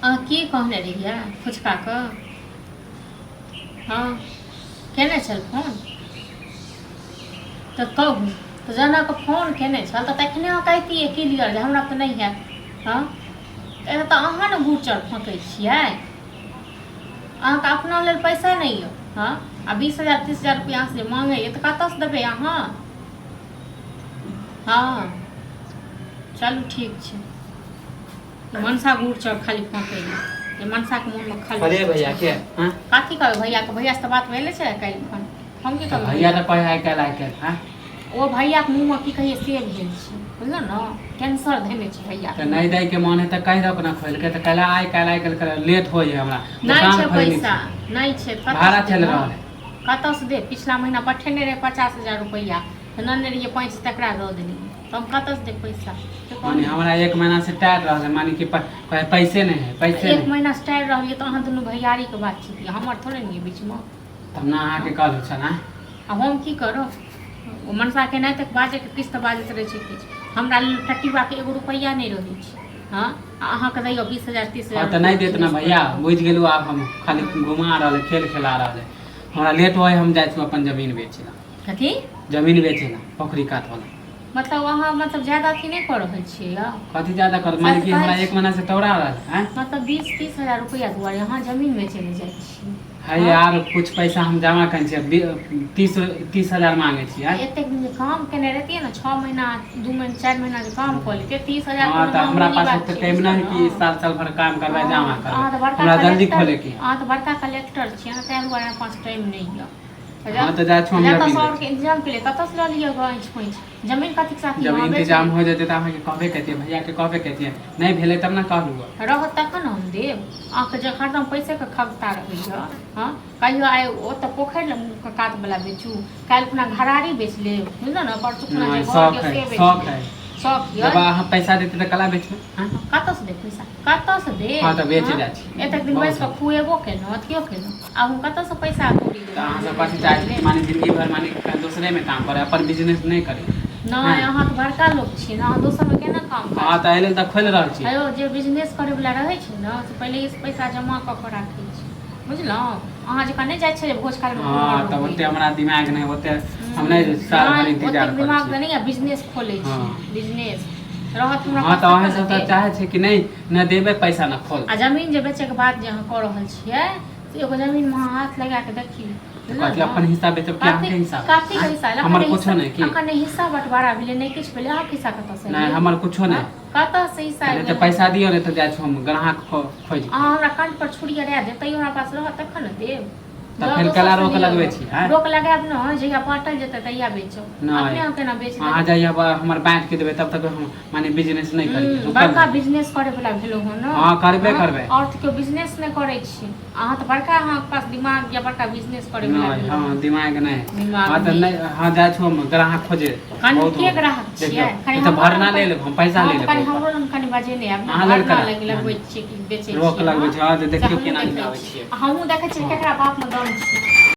अहाँ की कहने रहियै फुचकाके? हँ, केने छल फोन? तऽ कहू तऽ जहन अहाँके फोन केने छल तऽ तखने अहाँ कहितियै क्लियर जे हमरा तऽ नहि हैत। हँ, तऽ एतऽ अहाँ ने गुड़ चाउर फँकै छियै। अहाँके अपना लेल पैसा नहि यऽ। हँ, आ 20,000 30,000 रुपैआ अहाँसँ जे माँगैए तऽ कतऽसँ देबै अहाँ? हँ, चलू ठीक छै। मनसा गुड़ चाउर खाली फँकैए जे मनसाके मोनमे खाली। अरे भैया के हाँ? कथी कहबै भैयाके? भैयासँ तऽ बात भेले छै काल्हि खन। हम की तऽ कहबै? भैया तऽ कहै आइ काल्हि, आइ काल्हि, हाँ? ओ भैयाके मुँहमे की कहिए से भेल छै, बुझलहुँ ने? कैंसर धेने छै भैया। तऽ नहि दै के मन है तऽ कहि दो ना खोलि के, तऽ काल्हि आइ काल्हि, आइ काल्हि करे लेट होइ है हमरा। नहि दोकान छै खोलने पैसा छी। नहि छै, कतऽसँ भाड़ा देब चलि हम? रहल है। कतऽसँ देब? पिछला महीना पठेने रहै 50,000 रुपैआ, तऽ नने रहियै पाँच, तकरा दऽ देलियै, तऽ हम कतऽसँ देब पैसा से कहू माने ने। हमरा एक महीना से टाइट रहल है, माने कि कहे पैसे नहीं है, पैसे एक नहीं। महीना से टाइट रहलियै तऽ अहाँ दुनू भैयारीके बातचीत यऽ, हमर थोड़े ने यऽ बीचमे। तब ना अहाँके कहलहुँ छल आँय? आ हम की करब? ओ मनसा के नहि तक बाजैके किछु तऽ बाजैत रहै छै किछु। हमरा लेल टटीबाके एगो रुपैआ नहि रहै छै। हँ, आ अहाँके दैयौ 20,000 30,000। हाँ तऽ नहि देत ने भैया, बुझि गेलहुँ। आब हम खाली घुमा रहल है, खेल खेला रहल है। हमरा लेट होइ, हम जाइ छी अपन जमीन बेचै ला। कथी? जमीन बेचै ला, पोखरी कात वाला। मतलब अहाँ मतलब ज्यादा अथी नहि कऽ रहल छियै यौ? कथी ज्यादा कर? माने कि कहै हमरा छी। एक महीना से तोड़ा रहल है। मतलब 20-30 हजार रुपैआ दुआरे अहाँ जमीन बेचै लए जाइ छियै? है यार, कुछ पैसा हम जमा करै छियै, 30,000 मांगे छियै। एतेक दिन जे काम केने रहितियै ने, 6 महीना, 2 महीना, 4 महीना जे काम कऽ लेतियै, 30,000। हाँ, तऽ हमरा पास ओते टाइम नहि है कि साल साल भर काम करबै, जमा करबै। हमरा जल्दी खोले के है। अहाँ तऽ बड़का कलेक्टर छियै ने, ताहि दुआरे हमरा पास टाइम नहि यऽ। हाँ, तऽ जाइ छी हम जतऽ जमीन सौर बेचै। के इंतजाम के लिए कतऽ से लऽ लिअ गैंच पैंच जमीन कथी साथी? जब इंतजाम हो जेतै तऽ अहाँके कहबे करितियै, भैयाके कहबे करितियै। नहि भेलै तब ने कहलहुँ। रहत तखन हम देब अहाँके। जे हरदम पैसेके खगता रहैए। हँ, कहियो आइ ओतऽ पोखरि लग कातवला बेचू, काल्हि अपना घरारी बेच लेब, बुझलहुँ ने? परसू खुना नहि जे घर शौक यऽ है, से बेच शौक लेब। है। शौक जब यऽ। अहाँ पैसा देते तऽ कला बेचबै, हाँ? कतऽसँ देब पैसा? कतऽसँ देब? हाँ, तऽ बेच हँ? जाइ छी। एतेक दिन बहुत बैस कऽ खुएबो केलहुँ, अथियो केलहुँ, आब हम कतऽसँ पैसा कौड़ी देब? तऽ अहाँ सब कथी चाहै छी? माने जिंदगी भर माने दोसरेमे काम करे, अपन बिजनेस नहि करे? नहि, अहाँ तऽ बड़का लोक छियै ने, अहाँ दोसरमे केना काम हाँ काज? तऽ एहि लेल तऽ खोलि रहल छी। हेयौ, जे बिजनेस करैवला रहै छै ने, से पहिलेसँ पैसा जमा कऽ कऽ राखै छै, बुझलहुँ? अहाँ जकाँ नहि जाइ छै जे भोज खाइ। हाँ, तऽ ओते हमरा दिमाग नहि, ओते हम नहि साल भर इंतजार ओतेक करै दिमाग छी। तऽ नहि यऽ, बिजनेस खोलै छी। बिजनेस रहत हमरा हाँ, पास तऽ अहाँ तखन ने सब तऽ देब। चाहै छी कि नहि नहि देबै पैसा ने खोल। आ जमीन जे बेचैके बाद जे अहाँ कऽ रहल छियै, से एगो जमीनमे अहाँ हाथ लगा कऽ देखियौ, बुझलहुँ कथी ने? अपन हिस्सा बेचब कि अहाँके हिस्सा? कथी के हिस्सा? हमर कुछो नहि की? अखन नहि हिस्सा बंटवारा भेलै, नहि किछु भेलै, अहाँके हिस्सा कतऽसँ नहि एलै? हमर कुछो नहि। कतऽसँ हिस्सा नहि तऽ एलै? पैसा दियौ, नहि तऽ जाइ छी हम ग्राहक खोजि। अहाँ हमरा कंठ पर छुरी अड़ा देब, तैयो हमरा पास रहत तखन ने देब। तऽ जाउ फेर दोसर केला से रोक लिअ लगबै गऽ। छी, आँय? रोक लगायब ने, जहिया बाँटल जेतै तहिया बेचब। नहि। अपने अहाँ केना बेच अहाँ देबै? जहिया हमर बाँटि के देबै तब तक हम माने बिजनेस नहि करी। रुकल बड़का रही। बिजनेस करे वाला भेलो हो ने। हाँ, करबे हाँ, करबै। और तऽ केओ बिजनेस नहि करै छी, अहाँ तऽ बड़का, अहाँके पास दिमाग या बड़का बिजनेस करे वाला नहि भेलो। हाँ, दिमाग नहि। दिमाग हाँ, तऽ नहि। नहि, हाँ, जाइ छी हम ग्राहक खोजे। कनि बहुत के ग्राहक छियै? देखियौ, कनि तऽ हमरो भरना लग ले लेब हम, पैसा हाँ, ले तऽ कनि लेब। हमरो लग कनि बजेने आयब ने। अहाँ लेल भरना करा? लग लगबै छियै कि बेचै रोक छियै? लगबै हाँ? छियै, हाँ, तऽ से देखियौ हमहूँ केना देखै मिलाबै छियै। छियै। हमहूँ देखै छियै केकरा बापमे दम छै।